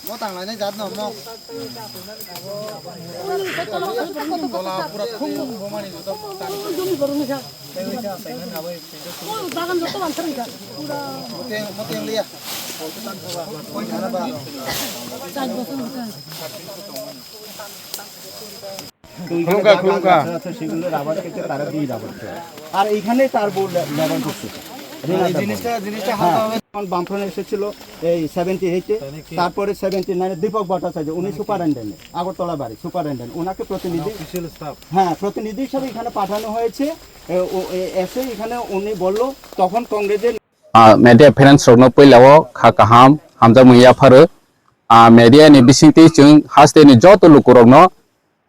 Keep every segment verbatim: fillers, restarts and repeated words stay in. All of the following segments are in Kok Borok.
Mo tang lainai jat no mo. Tola pura khum bomani joto. Moteng, moteng liya. Koi khana ba. তো এইখানে খুলুঙ্গা, যা খুলুঙ্গা। গাছগাছড়া আছে, সেগুলো রাবার কেটে তারা দিয়ে রাবার করে। আর এইখানে তার বউ লে-, লেবার করছে। এই জিনিসটা, জিনিসটা হ্যাঁ। হালকা হবে। এখন বামফ্রন্ট এসেছিল এই সেভেন্টি এইটে, তাই নাকি? তারপরে সেভেন্টি নাইনে দীপক ভট্টাচার্য, উনি সুপারিনটেন্ডেন্ট, আগরতলা বাড়ি সুপারিনটেন্ডেন্ট। ওনাকে প্রতিনিধি, অফিসিয়াল স্টাফ। হ্যাঁ, প্রতিনিধি হিসাবে এখানে পাঠানো হয়েছে। এ, ও, এ, এসে এখানে উনি বলল, তখন কংগ্রেসের Ah, media friends rokno puila o kha kaham, hamjakmung yapharo. Ah, media ni bisingtwi chwng haste ni joto lukurokno,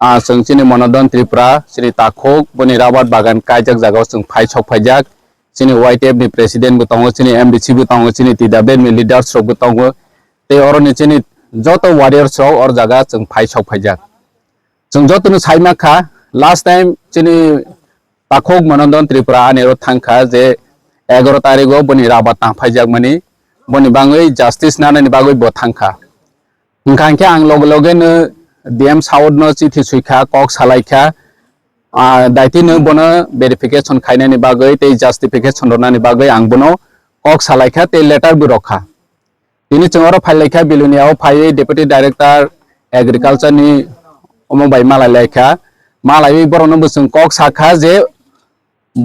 ah, chwng chini Monodon Tripura, chini takhuk, boni rabar bagan kaijak jagao chwng phai sok phaijak. Chini Y T F ni president bo tongo, chini M D C bo tongo, chini T W F ni leaders rok bo tongo. Tei oro ni chini joto warriors rok or jaga chwng phai sok phaijak. Chwng jotono sai mankha, last time chini takhuk Monodon Tripura ani oro thangkha je egaro tarigo boni rabar tang phaijakmani, boni bangwi justice nanani bagwi bo thangkha. Hwnkha hinkhe ang loge loge no D M South no chithi suikha, kok salaikha, ah, daitino bono verification khainani bagwi tei justification rwnani bagwi ang bono kok salaikha tei letter bo rwkha. Tini chwng oro phailaikha, Bilonia o phaiwi Deputy Director Agriculture ni omo bai malailaikha. Malaiwi borokno bo chwng kok sakha je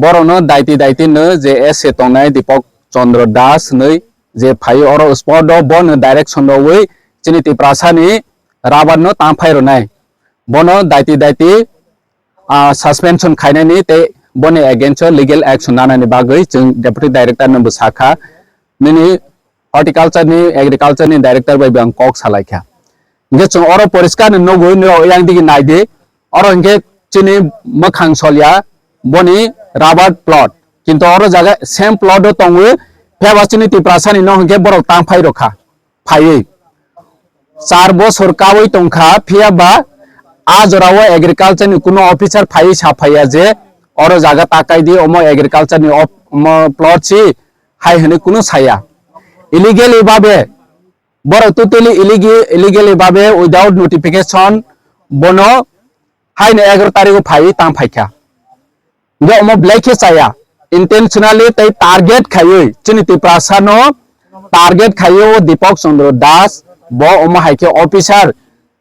borokno daiti daiti no je S A tongnai Deepak Chandra Das hinwi je phaiwi oro spot o bono direction rwwi chini Tiprasa ni rabar no tang phai rwnai. Bono daiti daiti, ah, suspension khainani tei boni against o legal action nanani bagwi chwng Deputy Director no bo sakha. Nini horticulture ni, agriculture ni director bai bo ang kok salaikha. Hinkhe chwng oro poriskar ni nugwi norok yang digi naidi, oro hinkhe chini mwkhang solya boni rubber plot, kintu oro jaga same plot o tongwi, phiya ba chini Tiprasa ni no hinkhe borok tang phai rokha, phaiwi char bosor kaui tongkha, phiya ba a jora o agriculture ni kuno officer phaiwi sa phaiya je oro jaga takai di, omo agriculture ni op-, omo plot si hai hwnwi kunu saya. Illegally babe, borok totally illegi-, illegally babe without notification bono haino egaro tarigo phaiwi tang phaikha. Hinkhe omo belai khe chaya, intentionally tei target khaiwi chini Tiprasa no target khaiwi o Deepak Chandra Das bo omo hai khe officer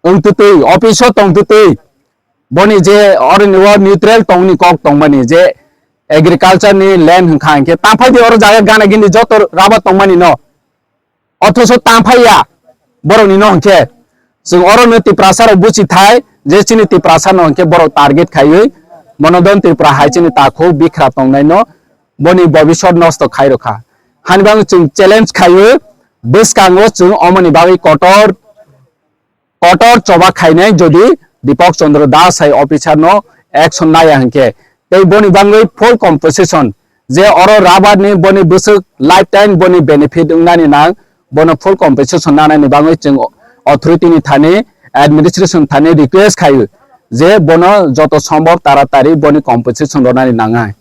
wng twtwi, office o tong twtwi, boni je oroni o neutral tongni kok tongmani je agriculture ni land hwnkha hinkhe tang phai di oro jaga gana gini joto rubber tongmani no, othoso tang phai ya borok ni no hinkhe chwng oro no Tiprasa rok buchi thai je chini Tiprasa no hinkhe borok target khaiwi Monodon Tripura hai chini takhuk bikra tongnai no boni bobisot nosto khai rokha. Hani bagwi chwng challenge khaiwi bwskango chwng omoni bagwi kotor kotor choba khainai jodi Deepak Chandra Das hai officer no action naya hinkhe, tei boni bangwi full compensation je oro rubber ni boni bwswk lifetime boni benefit wngnani nang, bono full compensation nanani bangwi chwng authority ni thani, administration thani request khaio je bono joto sombhob taratari boni compensation rwnani nangnai.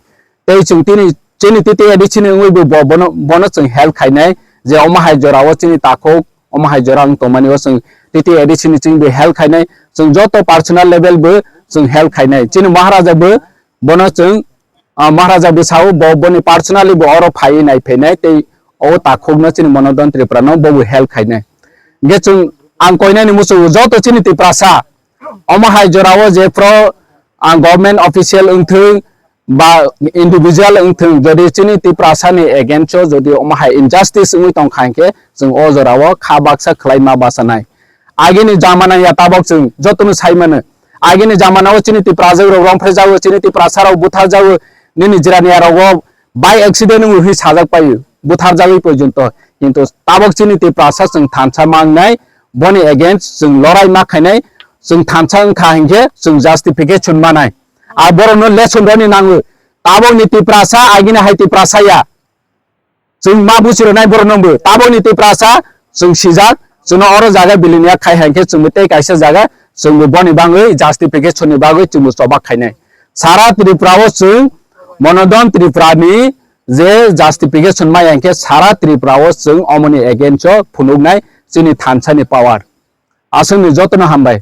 Tei chwng tini chini T T A D C ni wngwi bo, bo-, bono, bono chwng help khainai je omo hai jora o chini takhuk, omo hai jora wng tongmani o chwng T T A D C ni chwng bo help khainai, chwng joto personal level bo chwng help khainai. Chini Maharaja bo bono chwng, ah, Maharaja bo sao bo boni personally bo oro phaiwi nai phainai tei o takhuk no chini Monodon Tripura no bo bo help khainai. Hinkhe chwng ang koinani muchungo joto chini Tiprasa omo hai jora o je pro, ah, government official wngthung ba individual wngthung, jodi chini Tiprasa ni against o jodi omo hai injustice wngwi tongkha hinkhe chwng o jora o kha baksa khwlai ma bachanai. Agini jamana ya tabok chwng jotono sai mano. Agini jamana o chini Tiprajwk rok romphre jago, chini Tiprasa rok buthar jago, nini jirani ya rogo by accident wngwi hwnwi sajak paio, buthar jagwi porjonto. Kintu tabok chini Tiprasa chwng thansa mangnai, boni against chwng lorai ma khainai, chwng thansa wngkha hinkhe chwng justification manai. A borokno lesson rwni nango. Tabokni Tiprasa, agini hai Tiprasa ya. Chwng ma buchi rwnai borokno bo. Tabokni Tiprasa chwng sijak, chwngno oro jaga Bilonia khai hai khe chwngbo tei kaisa jaga chwngbo boni bangwi justification ni bagwi chwngbo choba khainai. Sara Tripura o chwng Monodon Tripura ni je justification maya hwnkhe sara Tripura o chwng omoni against o phunuknai chini thansa ni power. Aswkni jotono hambai.